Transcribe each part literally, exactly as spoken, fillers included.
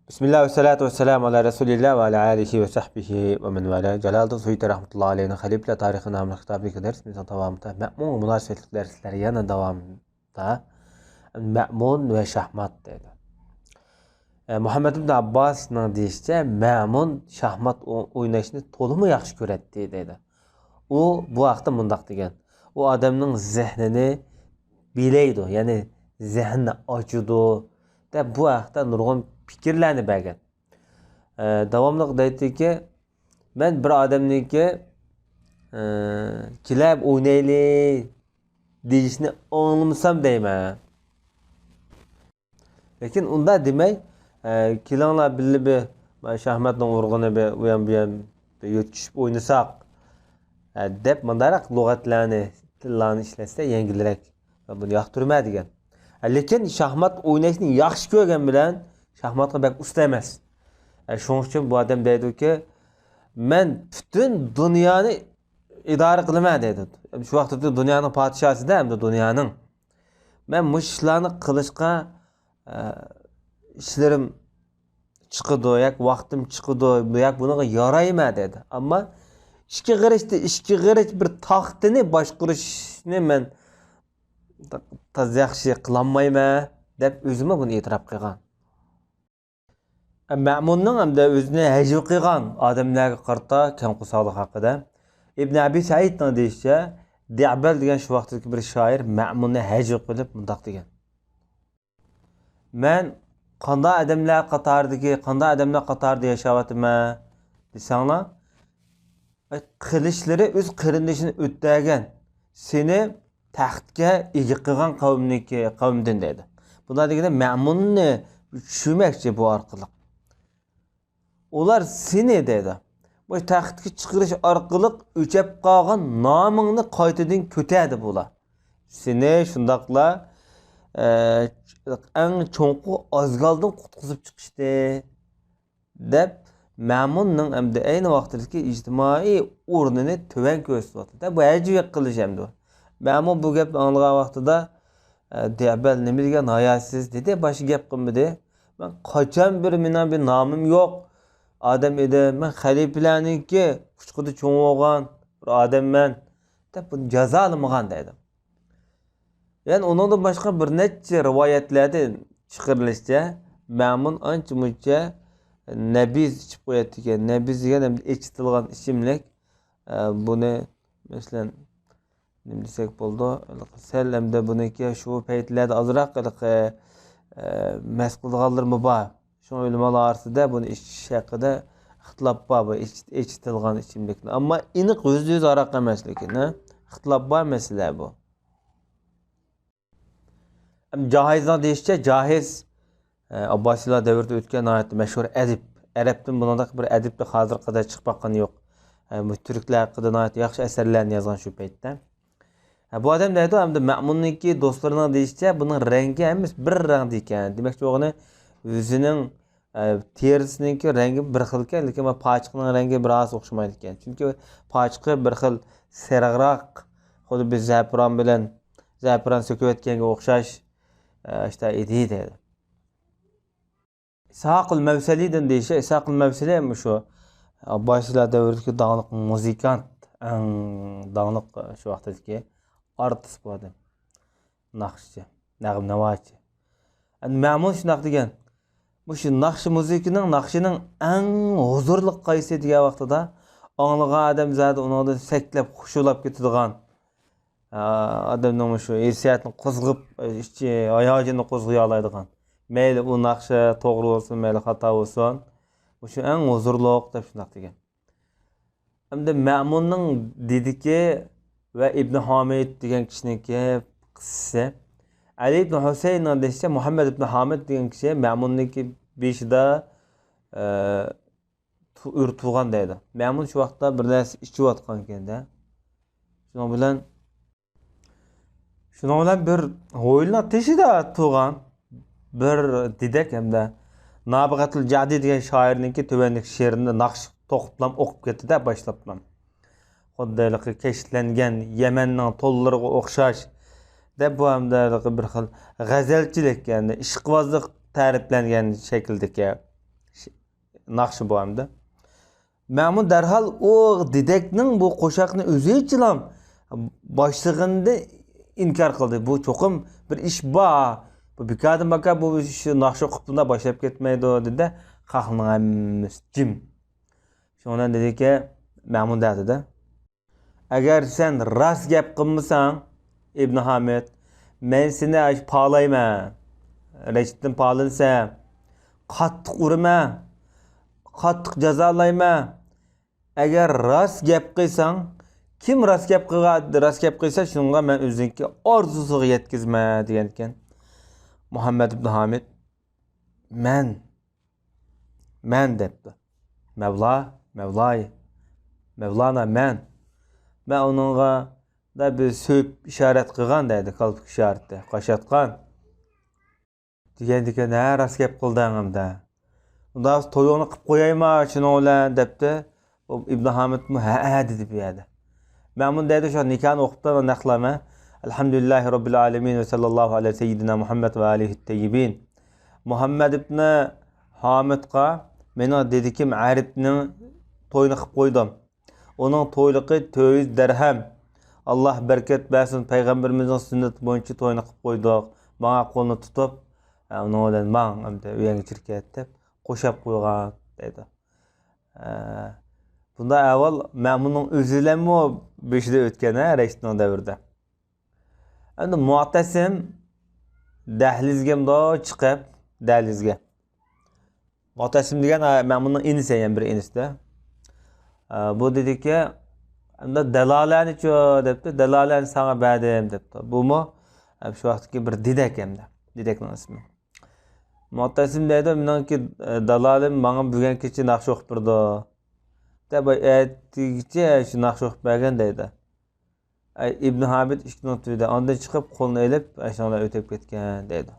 بىسمىللا ۋەسسالاتۇ ۋەسسالامۇ ئالا رەسۇلىللا ۋە ئالا ئالىھى ۋە سەھبىھى ۋە مەن ۋالا. جالالىدىن سۇيۇتى رەھمەتۇللا ئەلەيھنىڭ خەلىپىلەر تارىخى ناملىق كىتابىدىكى دەرسىمىزنىڭ داۋامىدا مەمۇنغا مۇناسىۋەتلىك دەرسلەر يەنە داۋامدا. مەمۇن ۋە شاھمات دەيدۇ. ئە، مۇھەممەد ئىبن ئابباسنىڭ دېيىشىچە، مەمۇن شاھمات ئو-، ئويناشنى تولىمۇ ياخشى كۆرەتتى دەيدۇ. ئۇ بۇ ھەقتە مۇنداق دېگەن: «ئۇ ئادەمنىڭ زېھنىنى بىلەيدۇ، يەنى زېھنىنى ئاچىدۇ» دەپ، بۇ ھەقتە نۇرغۇن پىكىرلەرنى بەرگەن. ئە، داۋاملىق دەيتتىكى، مەن بىر ئادەمنىڭكى، ئە، «كېلە ئوينايلى» دېيىشنى ئاڭلىمىسام دەيمەن. لېكىن ئۇنداق دېمەي، ئە، «كېلىڭلار بىللە بىر، مانا شاھماتنىڭ ئۇرغىنى بىر ئۇيان بۇيان بىر يۆتكىشىپ ئوينىساق»، ئە، دەپ مۇنداقراق لۇغەتلەرنى، تىللارنى ئىشلەتسە يەڭگىلرەك. بۇنى ياقتۇرىمەن دېگەن. ئە، لېكىن شاھمات ئويناشنى ياخشى كۆرگەن بىلەن شاھماتقا بەك ئۇستا ئەمەس. ئە، شۇنىڭ ئۈچۈن بۇ ئادەم دەيدۇكى، «مەن پۈتۈن دۇنيانى ئىدارە قىلىمەن» دەيدۇ. شۇ ۋاقىتتا دۇنيانىڭ پادىشاھىسىدە، ئەمدى دۇنيانىڭ. «مەن مۇشۇ ئىشلارنى قىلىشقا، ئە، ئىشلىرىم چىقىدۇ، ياكى ۋاقتىم چىقىدۇ، ياكى بۇنىڭغا يارايمەن» دەيدۇ. ئەمما «ئىككى غېرىچتە، ئىككى غېرىچ بىر تاختىنى باشقۇرۇشنى مەن تازا ياخشى قىلالمايمەن» دەپ ئۆزىمۇ بۇنى ئېتىراپ قىلغان. مەمۇننىڭ ھەمدە ئۆزىنى ھەجۋە قىلغان ئادەملەرگە قارىتا كەڭ قورساقلىق ھەققىدە ئىبن ئەبى سەئىدنىڭ دېيىشىچە، دىئبەل دېگەن شۇ ۋاقىتتىكى بىر شائىر مەمۇننى ھەجۋە قىلىپ مۇنداق دېگەن: «مەن قانداق ئادەملەر قاتارىدىكى، قانداق ئادەملەر قاتارىدا ياشاۋاتىمەن دېسەڭلار، قىلىچلىرى ئۆز قېرىندىشىنى ئۆتتۈرگەن، سېنى تەختكە ئىگە قىلغان قەۋمنىڭكى، قەۋمدىن» دەيدۇ. بۇنداق دېگەندە مەمۇننى چۈشۈرمەكچى بۇ ئارقىلىق. «ئۇلار سېنى» دەيدۇ، «بۇ تەختكە چىقىرىش ئارقىلىق ئۆچەپ قالغان نامىڭنى قايتىدىن كۆتەردى بۇلار. سېنى شۇنداقلا، ئە، ئەڭ چوڭقۇر ئازگالدىن قۇتقۇزۇپ چىقىشتى» دەپ، مەمۇننىڭ ئەمدى ئەينى ۋاقتىدىكى ئىجتىمائىي ئورنىنى تۆۋەن كۆرسىتىۋاتىدۇ. بۇ ھەجۋىيەت قىلىش ئەمدى. مەمۇن بۇ گەپنى ئاڭلىغان ۋاقتىدا، «ئە، دىئبەل، نېمە دېگەن ھاياسىز» دېدى، باشقا گەپ قىلمىدى. «مەن قاچان بىر، مېنىڭ بىر نامىم يوق ئادەم ئىدىم، مەن خەلىپىلەرنىڭكى قۇچىقىدا چوڭ بولغان بىر ئادەممەن» دەپ بۇنى جازالىمىغان دەيدۇ. يەنى ئۇنىڭدىن باشقا بىر نەچچە رىۋايەتلەردىن چىقىرىلىشىچە، مەمۇن ئانچە-مۇنچە نەبىز ئىچىپ قوياتتىكەن. نەبىز دېگەن ئەمدى ئېچىتىلغان ئىچىملىك. ئە، بۇنى، مەسىلەن، نېمە دېسەك بولىدۇ؟ ھېلىقى سەل ئەمدى بۇنىڭكى شۇ پەيتلەردە ئازراق ھېلىقى، ئە، مەس قىلىدىغانلىرىمۇ بار. شۇڭا ئۆلىمالار ئارىسىدا بۇنى ئىچىش ھەققىدە ئىختىلاپ بار، بۇ ئېچىت-، ئېچىتىلغان ئىچىملىكنى. ئەمما ئېنىق يۈزدە يۈز ھاراق ئەمەس، لېكىن، ھە؟ ئىختىلاپ بار مەسىلە بۇ. ئەمدى جاھىزنىڭ دېيىشىچە، جاھىز، ئە، ئابباسىيلار دەۋرىدە ئۆتكەن ناھايىتى مەشھۇر ئەدىب. ئەرەبتىن بۇنىڭدەك بىر ئەدىب ھازىرغا قەدەر چىقىپ باققىنى يوق. ئە، بۇ تۈركلەر ھەققىدە ناھايىتى ياخشى ئەسەرلەرنى يازغان شۇ پەيتتە. ھە، بۇ ئادەم دەيدۇ، ئەمدى مەمۇننىڭكى دوستلىرىنىڭ دېيىشىچە، بۇنىڭ رەڭگى ھەممىسى بىر رەڭدە ئىكەن. دېمەكچى بولغىنى، ئۆزىنىڭ، ئە، تېرىسىنىڭكى رەڭگى بىر خىل ئىكەن، لېكىن پاچىقىنىڭ رەڭگى بىر ئاز ئوخشىمايدىكەن. چۈنكى پاچىقى بىر خىل سېرىقراق، خۇددى بىز زەپىران بىلەن، زەپىران سۆكۈۋەتكەنگە ئوخشاش، ئە، ئىشتا ئىدى دەيدۇ. ئىسھاقۇل مەۋسەلىدىن دېيىشى، ئىسھاقۇل مەۋسەلى مۇشۇ ئابباسىيلار دەۋرىدىكى داڭلىق مۇزىكانت، ئەڭ داڭلىق شۇ ۋاقىتتىكى ئارتىس بۇ ئادەم. ناخشىچى، نەغمە ناۋاچى. ئەمدى مەمۇن شۇنداق دېگەن، مۇشۇ ناخشا مۇزىكىنىڭ، ناخشىنىڭ ئەڭ ھۇزۇرلۇق قايسى دېگەن ۋاقتىدا، ئاڭلىغان ئادەم زادى ئۇنىڭدىن سەكلەپ خۇشۇلاپ كېتىدىغان، ئادەمنىڭ مۇشۇ ھېسسىياتىنى قوزغىپ، ئىچى ھاياجىنىنى قوزغىيالايدىغان. مەيلى ئۇ ناخشا توغرا بولسۇن، مەيلى خاتا بولسۇن، مۇشۇ ئەڭ ھۇزۇرلۇق دەپ شۇنداق دېگەن. ئەمدى مەمۇننىڭ دېدىكى ۋە ئىبن ھامىد دېگەن كىشىنىڭكى قىسسىسى. ئەلى ئىبن ھۈسەيننىڭ دېيىشىچە، مۇھەممەد ئىبن ھامىد دېگەن كىشى مەمۇننىڭكى بېشىدا، ئە، تو-، ئۆرە تۇرغان دەيدۇ. مەمۇن شۇ ۋاقىتتا بىر نەرسە ئىچىۋاتقان ئىكەن-دە. شۇنىڭ بىلەن، شۇنىڭ بىلەن بىر ھويلىنىڭ تېشىدا تۇرغان بىر دېدەك ھەمدە نابىغەتۇل جەدى دېگەن شائىرنىڭكى تۆۋەندىكى شېئىرىنى ناخشا توقۇپلام ئوقۇپ كەتتى-دە، باشلاپلام. خۇددى ھېلىقى كەشتلەنگەن يەمەننىڭ تونلىرىغا ئوخشاش دەپ، بۇ ھەمدە ھېلىقى بىر خىل غەزەلچىلىك، يەنى ئىشقىۋازلىق تەرىپلەنگەن شەكىلدىكى. ناخشا بۇ ئەمدى. مەمۇن دەرھال ئۇ دېدەكنىڭ بۇ قوشاقنى ئۆزىچىلا باشلىغىنىنى ئىنكار قىلدى. بۇ چوقۇم بىر ئىش بار. بۇ بىكاردىن باكار بۇ ئىش ناخشا ئوقۇپ بۇنداق باشلاپ كەتمەيدۇ، دېدى. خەقنىڭ ھەممىسى جىم. شۇنىڭ بىلەن دېدىكى، مەمۇن دەدى-دە. ئەگەر سەن راست گەپ قىلمىساڭ، ئىبن ھامىد، مەن سېنى ئاشۇ پالايمەن. رەشىدتىن پالىنىسەن. قاتتىق ئۇرىمەن. قاتتىق جازالايمەن. ئەگەر راست گەپ قىلساڭ، كىم راست گەپ قىلغا-، راست گەپ قىلسا، شۇنىڭغا مەن ئۆزىنىڭكى ئارزۇسىغا يەتكۈزىمەن، دېگەنىكەن. مۇھەممەد ئىبن ھامىد، مەن، مەن دەپتۇ. مەۋلا، مەۋلاي، مەۋلانا مەن. مەن ئۇنىڭغا دا بىر سۆيۈپ ئىشارەت قىلغان دەيدۇ، كالپۇك ئىشارىتى، قاش ئاتقان. دېگەندىكىن، ھە، راست گەپ قىلدىڭ ئەمدى. ئۇنداق تويۇڭنى قىلىپ قويايما شۇنىڭ بىلەن دەپتۇ. ئىبن ھامىدمۇ، ھە، ھە دېدى بۇ يەردە. مەمۇن دەيدۇ، شۇ نىكاھنى ئوقۇپتۇ، نەقلەرمەن. الحمد لله رب العالمين وصلى الله على سيدنا محمد وآله الطيبين. مۇھەممەد ئىبن ھامىدقا مېنىڭ دېدىكىم ئەرىپنىڭ تويىنى قىلىپ قويدۇم. ئۇنىڭ تويلۇقى تۆت يۈز دەرھەم. ئاللا بەرىكەت بەرسۇن، پەيغەمبىرىمىزنىڭ سۈننىتى بويىچە توينى قىلىپ قويدۇق. ماڭا قولنى تۇتۇپ، ئە، ئۇنىڭ بىلەن ماڭ، ئەمدى ئۆيۈڭگە كىرىپ كەت دەپ قوشاپ قويغان دەيدۇ. ئە، بۇنداق ئەھۋال مەمۇننىڭ ئۆزى بىلەنمۇ بېشىدا ئۆتكەن، ھە، رەشىدنىڭ دەۋرىدە. ئەمدى مۇئتەسىم دەھلىزگە مۇنداق چىقىپ، دەھلىزگە. مۇئتەسىم دېگەن، ھە، مەمۇننىڭ ئىنىسى، يەنە بىر ئىنىسىدە. ئە، بۇ دېدىكى، ئەمدى دالالەنىچۇ دەپتۇ، دالالەنى ساڭا بەردىم دەپتۇ. بۇمۇ، ئە، شۇ ۋاقىتتىكى بىر دېدەك ئەمدى، دېدەكنىڭ ئىسمى. مۇئتەسىم دەيدۇ، مېنىڭكى، ئە، دالالىم ماڭا بۈگۈن كېچە ناخشا ئوقۇپ بېرىدۇ دەپ، ئەتىگىچە شۇ ناخشا ئوقۇپ بەرگەن دەيدۇ. ئەي، ئىبن ھامىد ئىككى مىنۇت تۈۋىدە ئاندىن چىقىپ، قولىنى ئېلىپ، ئاشۇنىڭ بىلەن ئۆتۈپ كەتكەن دەيدۇ.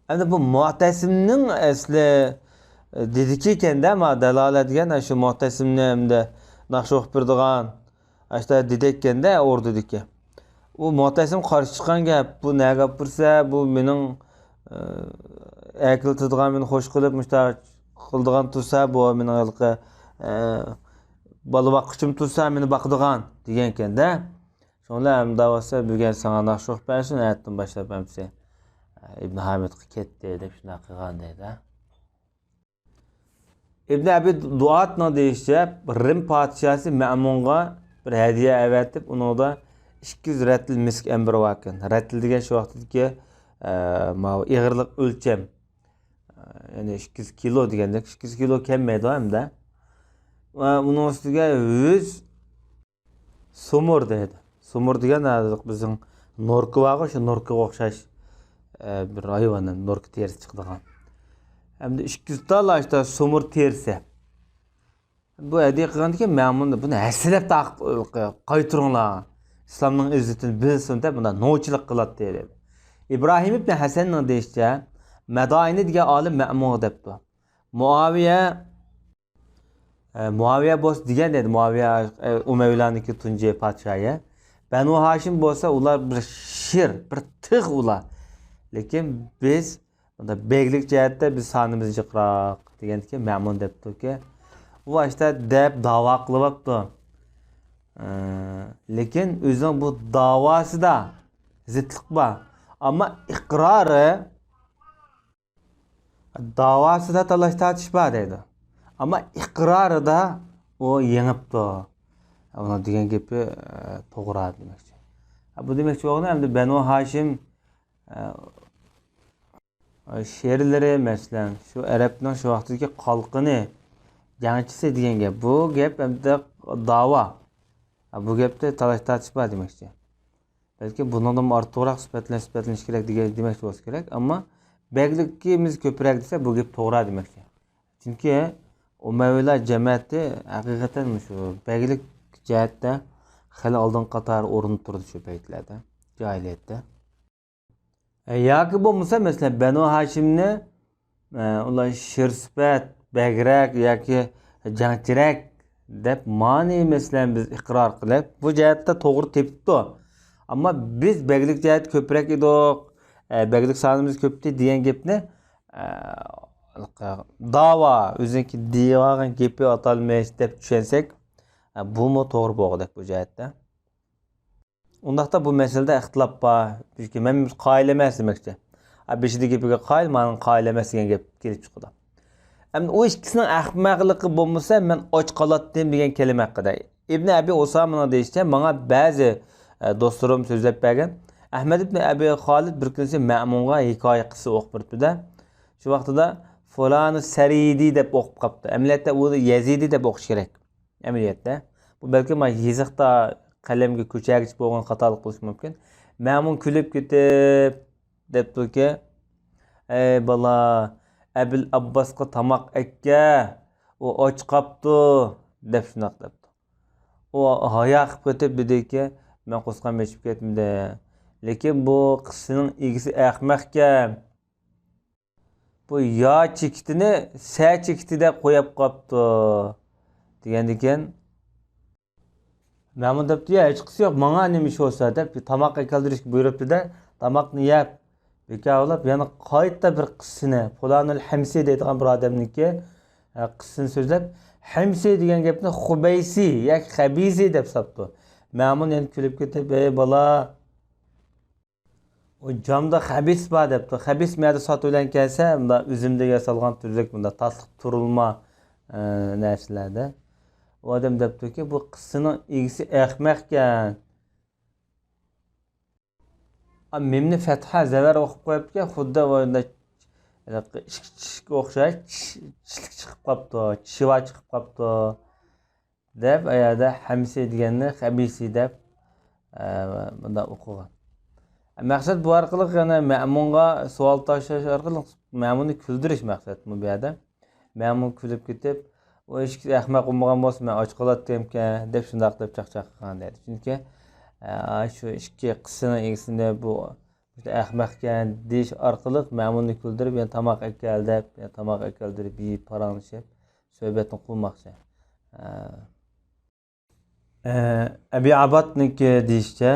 ئەمدى بۇ مۇئتەسىمنىڭ ئەسلى، ئە، دېدىكى ئىكەندە، ما دالالە دېگەن، ئە، شۇ مۇئتەسىمنى ئەمدى ناخشا ئوقۇپ بېرىدىغان، ئاشۇنداق دېدەك ئىكەندە، ئوردىدىكى. ئۇ مۇئتەسىم قارشى چىققان گەپ، بۇ نەگە ئاپىرسا، بۇ مېنىڭ، ئە، ئەركىلىتىدىغان، مېنى خوش قىلىپ، مۇشۇنداق قىلىدىغان تۇرسا، بۇ مېنىڭ ھېلىقى، ئە، بالا باققۇچىم تۇرسا، مېنى باقىدىغان دېگەنكەندە. شۇڭا ئەمدى دەۋاتسا، بۈگۈن ساڭا ناخشا ئوقۇپ بەرسۇن، ئەتىدىن باشلاپ ئەمسە ئىبن ھامىدقا كەتتى دەپ شۇنداق قىلغان دەيدۇ. ئىبن ئەبى دۇئاتنىڭ دېيىشىچە، رىم پادىشاھى مەمۇنغا بىر ھەدىيە ئەۋەتىپ، ئۇنىڭدا ئىككى يۈز رەتىل مىسك ئەمبىرى باركەن. رەتىل دېگەن شۇ ۋاقىتتىكى، ئە، ماۋۇ ئېغىرلىق ئۆلچەم. ئە، يەنى ئىككى يۈز كىلو دېگەندەك، ئىككى يۈز كىلو كەلمەيدۇ ئەمدى. ۋە ئۇنىڭ ئۈستىگە يۈز سۇمۇر دەيدۇ. سۇمۇر دېگەن ھازىر بىزنىڭ نوركا بارغۇ، شۇ نوركىغا ئوخشاش، ئە، بىر ھايۋان، نوركا تېرىسى چىقىدىغان. ئەمدى ئىككى يۈز تال ئاشتا سۇمۇر تېرىسى. بۇ ھەدىيە قىلغاندىكىن مەمۇن بۇنى ھەسسىلەپ تاق-، قايتۇرۇڭلار. ئىسلامنىڭ ئىززىتىنى بىلسۇن دەپ بۇنداق نوچىلىق قىلاتتى دەيدۇ. ئىبراھىم ئىبن ھەسەننىڭ دېيىشىچە، مەدائىنى دېگەن ئالىم مەمۇنغا دەپتۇ. مۇئاۋىيە ئە، مۇئاۋىيە بولسا دېگەن ئىدى، مۇئاۋىيە، ئە، ئۇمەۋىيلارنىڭكى تۇنجى پادىشاھى. بەنۇ ھاشىم بولسا ئۇلار بىر شىر، بىر تىغ ئۇلار. لېكىن بىز بۇندا بەگلىك جەھەتتە بىز سانىمىز جىقراق دېگەندىكىن مەمۇن دەپتۇكى، ئۇ ئاشتا دەپ داۋا قىلىۋاپتۇ. ئە، لېكىن ئۆزىنىڭ بۇ داۋاسىدا زىتلىق بار. ئەمما ئىقرارى داۋاسىدا تالاش-تارتىش بار دەيدۇ. ئەمما ئىقرارىدا ئۇ يېڭىپتۇ. ئۇنىڭ دېگەن گېپى، ئە، توغرا دېمەكچى. بۇ دېمەكچى بولغىنى ئەمدى بەنۇ ھاشىم، ئە، شېئىرلىرى، مەسىلەن، شۇ ئەرەبنىڭ شۇ ۋاقىتتىكى قالقىنى، جەڭچىسى دېگەن گەپ. بۇ گەپ ئەمدى داۋا. بۇ گەپتە تالاش-تارتىش بار دېمەكچى. بەلكى بۇنىڭدىنمۇ ئارتۇقراق سۈپەتلەن-، سۈپەتلىنىش كېرەك دېگەن، دېمەكچى بولسا كېرەك. ئەمما بەگلىكىمىز كۆپرەك دېسە، بۇ گەپ توغرا دېمەكچى. چۈنكى ئۇمەۋىيلار جەمەتى ھەقىقەتەن مۇشۇ بەگلىك جەھەتتە خېلى ئالدىنقى قاتار ئورۇندا تۇردى شۇ پەيتلەردە، جاھىلىيەتتە. ياكى بولمىسا، مەسىلەن، بەنۇ ھاشىمنى ئە، ئۇلار شىرسۈپەت، بەگرەك ياكى جەڭچىرەك دەپ مانى، مەسىلەن، بىز ئىقرار قىلىپ، بۇ جەھەتتە توغرا تېپىپتۇ. ئەمما بىز بەگلىك جەھەتتە كۆپرەك ئىدۇق، ئە، بەگلىك سانىمىز كۆپتى دېگەن گەپنى، ئە، داۋا، ئۆزىنىڭكى دېيىۋالغان گېپى ئاتالمىش دەپ چۈشەنسەك، بۇمۇ توغرا بولغۇدەك بۇ جەھەتتە. ئۇنداقتا بۇ مەسىلىدە ئىختىلاپ بار. چۈنكى مەن قايىل ئەمەس دېمەكچى. بېشىدا گېپىگە قايىل، مانا قايىل ئەمەس دېگەن گەپ كېلىپ چىقىدۇ. ئەمدى ئۇ ئىككىسىنىڭ ئەخمەقلىقى بولمىسا، مەن ئاچ قالاتتىم دېگەن كەلىمە ھەققىدە. ئىبنى ئەبى ئۇسامىنىڭ دېيىشىچە، ماڭا بەزى، ئە، دوستلىرىم سۆزلەپ بەرگەن. ئەھمەد ئىبنى ئەبى خالىد بىر كۈنسى مەمۇنغا ھېكايە قىسسە ئوقۇپ بېرىپتۇ-دە. شۇ ۋاقتىدا، «فۇلانى سەرىدى» دەپ ئوقۇپ قاپتۇ. ئەمەلىيەتتە ئۇ يەزىدى دەپ ئوقۇش كېرەك. ئەمەلىيەتتە. بۇ بەلكىم يېزىقتا قەلەمگە كۆچەرگىچە بولغان خاتالىق بولۇشى مۇمكىن. مەمۇن كۈلۈپ كېتىپ دەپتۇكى، «ئەي بالا، ئەبىل ئابباسقا تاماق ئەككە، ئۇ ئاچ قاپتۇ» دەپ شۇنداق دەپتۇ. ئۇ ھايا قىلىپ كېتىپ دېدىكى، «مەن قورسىقىم ئېچىپ كەتمىدى. لېكىن بۇ قىسسىنىڭ ئىگىسى ئەخمەقكەن. بۇ يا چېكىتىنى سە چېكىتى دەپ قويۇپ قاپتۇ» دېگەندىكىن، مەمۇن دەپتۇ، «يا، ھېچقىسى يوق، ماڭا نېمە ئىش بولسا» دەپ، تاماق ئەكەلدۈرۈشكە بۇيرۇپتۇ-دە، تاماقنى يەپ، بىكار بولۇپ، يەنە قايتا بىر قىسسىنى، پۇلانىل ھەمسى دەيدىغان بىر ئادەمنىڭكى، ئە، قىسسىنى سۆزلەپ، ھەمسى دېگەن گەپنى خۇبەيسى ياكى خەبىسى دەپ ساپتۇ. مەمۇن يەنە كۈلۈپ كېتىپ، «ئەي بالا، ئۇ جامدا خەبىس بار» دەپتۇ. خەبىس مەدە ساتىۋېلەن كەلسە، مۇنداق ئۈزۈمدىن ياسالغان تۈرلۈك مۇنداق تاتلىق تۇرۇلما، ئە، نەرسىلەردە. ئۇ ئادەم دەپتۇكى، «بۇ قىسسىنىڭ ئىگىسى ئەخمەقكەن.» ئا، مىمنى فەتھە زەۋەر ئوقۇپ قويۇپتىكەن، خۇددى ئىشىك، ئىشىككە ئوخشاش چىش-، چىشلىك چىقىپ قاپتۇ، چىشى بار چىقىپ قاپتۇ دەپ، ئەيەردە ھەمسى دېگەننى خەبىسى دەپ، ئە، مۇنداق ئوقۇغان. مەقسەت بۇ ئارقىلىق يەنە مەمۇنغا سوئال تاشلاش ئارقىلىق مەمۇننى كۈلدۈرۈش مەقسەتمۇ بۇ يەردە. مەمۇن كۈلۈپ كېتىپ، «ئۇ ئىككىسى ئەخمەق بولمىغان بولسا، مەن ئاچ قالاتتىمكەن» دەپ شۇنداق دەپ چاقچاق قىلغان دەيدۇ. چۈنكى، ئە، شۇ ئىككى قىسسىنىڭ ئىگىسىنى بۇ ئەخمەقكەن دېيىش ئارقىلىق مەمۇننى كۈلدۈرۈپ، يەنە تاماق ئەكەل دەپ، يەنە تاماق ئەكەلدۈرۈپ، يېيىپ، پاراڭلىشىپ، سۆھبەتنى قىلماقچى. ئە، ئە، ئەبى ئابادنىڭكى دېيىشىچە،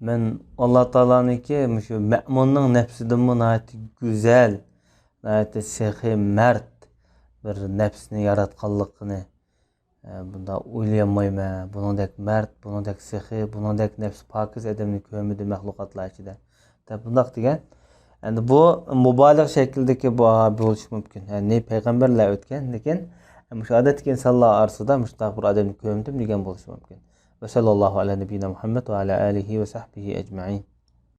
مەن ئاللا تائالانىڭكى مۇشۇ مەمۇننىڭ نەپسىدىنمۇ ناھايىتى گۈزەل، ناھايىتى سېخىي، مەرد بىر نەپسنى ياراتقانلىقىنى، ئە، بۇنداق ئويلىيالمايمەن. بۇنىڭدەك مەرد، بۇنىڭدەك سېخىي، بۇنىڭدەك نەپسى پاكىز ئادەمنى كۆرمىدىم مەخلۇقاتلار ئىچىدە، دەپ بۇنداق دېگەن. ئەمدى بۇ مۇبالىغە شەكلىدىكى بولۇشى مۇمكىن. يەنى پەيغەمبەرلەر ئۆتكەن، لېكىن مۇشۇ ئادەتتىكى ئىنسانلار ئارىسىدا مۇشۇنداق بىر ئادەمنى كۆرمىدىم دېگەن بولۇشى مۇمكىن. ۋەسەللاللاھۇ ئەلە نەبىينا مۇھەممەد ۋە ئەلە ئالىھى ۋە سەھبىھى ئەجمەئىن.